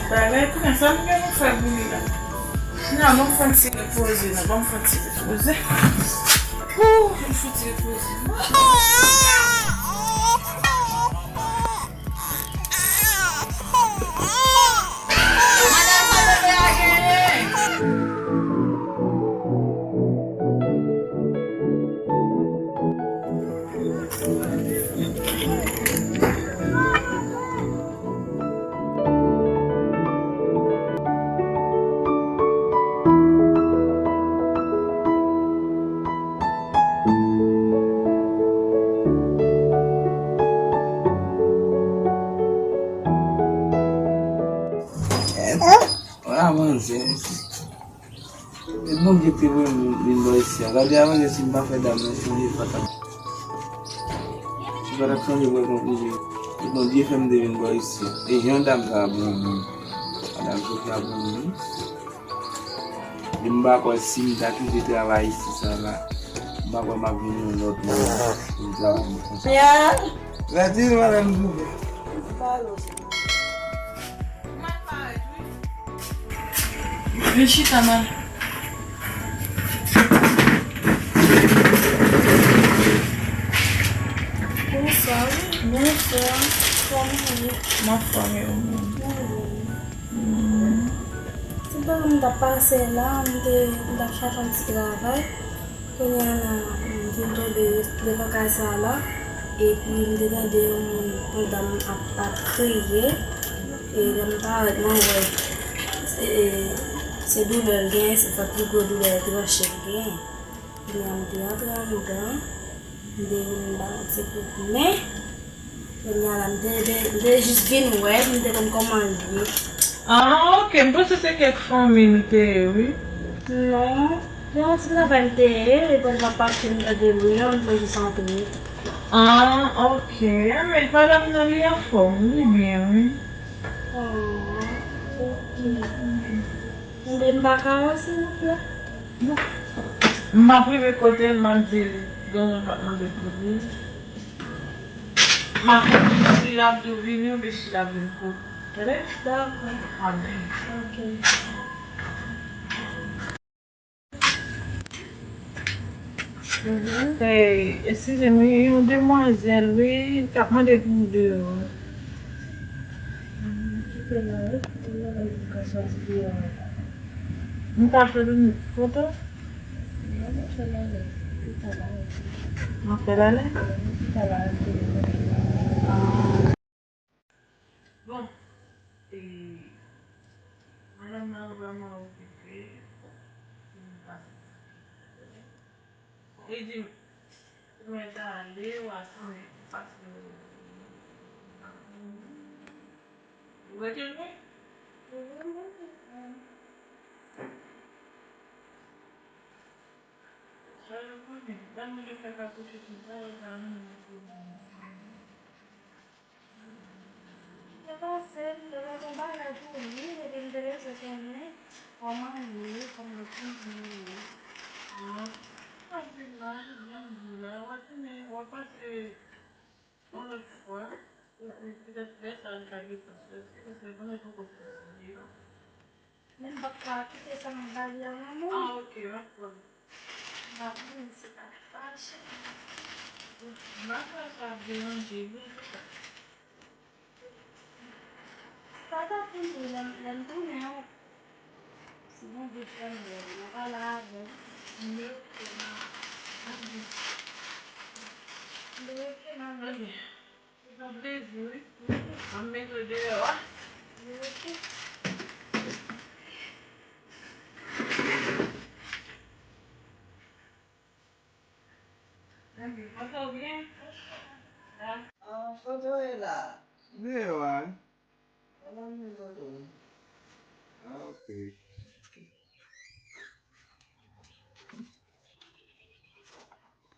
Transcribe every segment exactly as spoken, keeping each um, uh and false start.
Bagay, kounye a, sa m gen pou fè pou li la? Non, ban m fè yon ti repoze, non, ban m fè yon ti repoze. Ooh, m fouti repoze. Madan, sa bebe a genyen? Wala manzè. E Bondye te voye m vin bò isi a. Gade avan si m pa fè dam nan chanje, li pa t ap, li pa t ap chanje bò konplis. E Bondye fè m te vin bò isi a. E jan dam sa ap bon moun. Madan Sofia bon moun. E m pa kwè si m ta kite travay isi sa la, m pa kwè m ap vin yon lòt moun pou m travay konsa. Vin chita, man. Bonswa, wi. Bonswa. Kòman w ye? M anfòm, e ou menm? Hmm. Se pa m t ap pase la, m te, m t ap chache yon ti travay. Kounye a la, m vin tonbe devan kay sa la, epi m te tande yon moun, yon dam ap, ap kriye, e lè m parèt, mwen wè se, se doulè l genyen, se fè pli gwo doulè tranche l genyen. Kounye a m te antre anndan, m te vin ba l yon ti kout men. Kounye a la, m te, te, m te jis vin wè, m te konn kòman l ye. Ah, ok. M panse se kèk fanmi l te ye, wi. Non. Se yon ti travay m te ye, epi m ap pase m tande bri an, m te jis antre. Ah, ok. Ah, men madanm nan, li anfòm, li byen, wi. Oh, ok. Enben, m pa ka wè, silvouplè? M ap rive kote l, m ap di l, Donzon pa t mande pou li. M ap di si l ap tou vini oubyen si l ap vin kote. Tande? Dakò. Amèn. Ok. Hey, eskize m, yon demwazèl, wi, k ap mande pou deyò. Kite la, wi. Kite la, wi, pou ka sòti deyò. M ka fè l foto? Non, m ap fè l ale. Pi ta la, wi. M ap fè l ale? Wi, pi ta la, wi. Ah. Bon, e, madanm nan vrèman okipe. Li di m, mwen ta ale, w a tounen pase. Ou rete lwen? Sa yo konnen, dan mwen te fè ka kouche sou sa, yo ta renmen pwoblèm. Te pase, m te mete yon bagay pou li, epi m te bezwen konnen kòman l ye, kòman l konnen. Ah, m ap viv la, jan m di w la, w ap tounen, w ap pase yon lòt fwa, ou, ou petèt lè sa a l ka gentan soti, paske konnen poko soti. Men m p ap ka kite sa nan valiz la non, mwen. Ah, ok, pa pwoblèm. M ap vin, se pa fache. M pa kwè sa ap deranje, vin chita. Sa t ap vin tou, lè m, lè m tounen an. Si Bondye fè m wè l, m a pale avè l. M rete nan, m ap vin. M rete nan, ok. Se yon plezi, wi. Mwen mete w deyò a. Enben, kote w byen? Ah, kote w ye la? Deyò a, wi. Mwen mete w deyò. Ah, ok.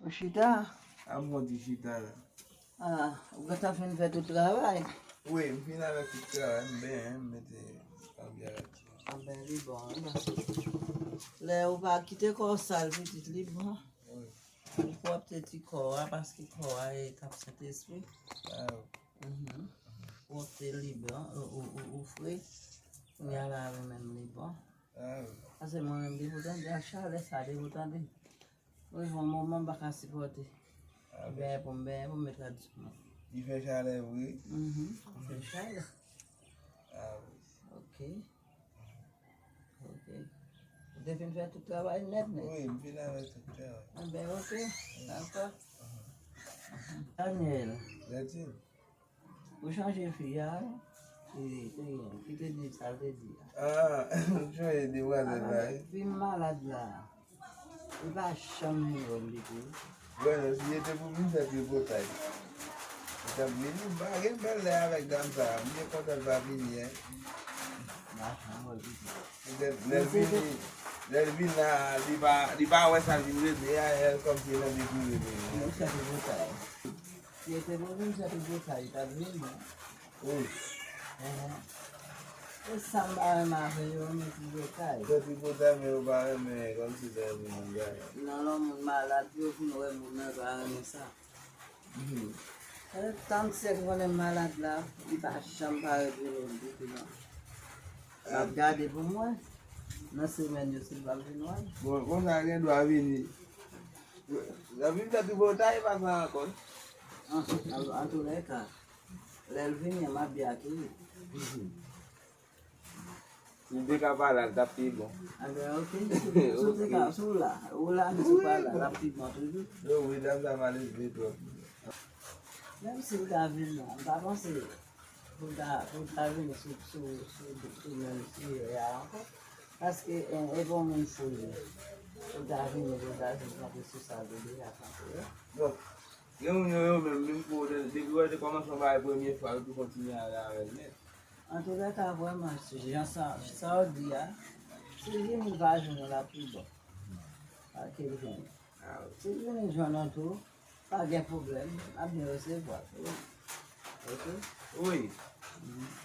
Ou chita? A bon, ti chita la. Ah, ou gentan fin fè tout travay? Wi, m fin avèk tout travay, m benyen, m mete papye a la. Ah ben, li bon, wi, paske lè ou pa kite kò w sal, pitit, li bon. Wi. Li pwòpte ti kò a, paske kò a e tanp Sentespri. Ah, wi. Mhm. Pwòpte li bon, ou, ou, ou, ou fre. Kounye a la, mwen menm, li bon. Ah, wi. Paske mwen menm, depi w tande, ak chalè sa, depi w tande, mwen yon moman m pa ka sipòte. Ah, m benyen pou m benyen pou m met rad sou mwen. Li fè chalè vre? Mhm, li fè chalè. Ah, wi. Ok. Ok. Ou te fin fè tout travay nèt, nèt? Wi, m fin avèk tout travay. Enben, ok. Dakò. Daniel. Ou chanje fi a, wi. Ki te, ki te di sa l te di a. Ah, m chanje demwazèl la, wi. Fi m malad la. Li pa janm vin wè m, li di. Bon, si se te pou vin fè tripotay. Li t ap vini, m pa gen bèl lè avèk dam sa. M byen kontan l pa vini, en. Poutèt lè l vini, lè l vin la, li pa, li pa wè sa l vin regle a, e kòmsi e nan de pou regle. Li fè tripotay. Si e te pou vin fè tripotay, li t ap vini. Wi. Enhen. E sa m pa renmen avè yo, men tripotay. Fè tripotay, men yo pa renmen, kòmsi sa yo vin moun gade. Non, lè moun malad, pou yo vin wè moun nan, yo pa renmen sa. Mhm. E, tank sèk konnen malad la, li pa janm parèt vini ditou non. L ap gade pou mwen. Nan semèn yo, si l pa vin wè m. Bon, konsa gen dwa vini. L ap vin fè tripotay, pa sa ankò. An, an, antoulèka, lè l vini, m ap byen akeyi. Mhm. Si l te ka pa la, l t ap pi bon. Enben, ok. Si w te ka, si w la, ou la, men si w pa la, l ap pi bon toujou. Yo, wi, dam sa malelve twòp. Menm si l ta vin la, m pa panse pou l ta, pou l ta vini sou, sou, sou, sou menm sijè a ankò. Paske, eh, e pa yon moun fou li ye. Pou l ta vini, pou l ta vin kanpe sou sa l te deja kanpe a. Bon, gen moun yo, yo menm, menm pou yo te, depi yo te kòmanse yon bagay premye fwa, yo tou kontinye ale avè l nèt. Antoulèka, vrèman, jan sa, sa w di a, si l vini, l va jwenn ou, l ap pi bon. Pake l jwenn. Si l vini jwenn ou tou, pa gen pwoblèm, l ap byen resevwa l. Ok? Wi. Mhm.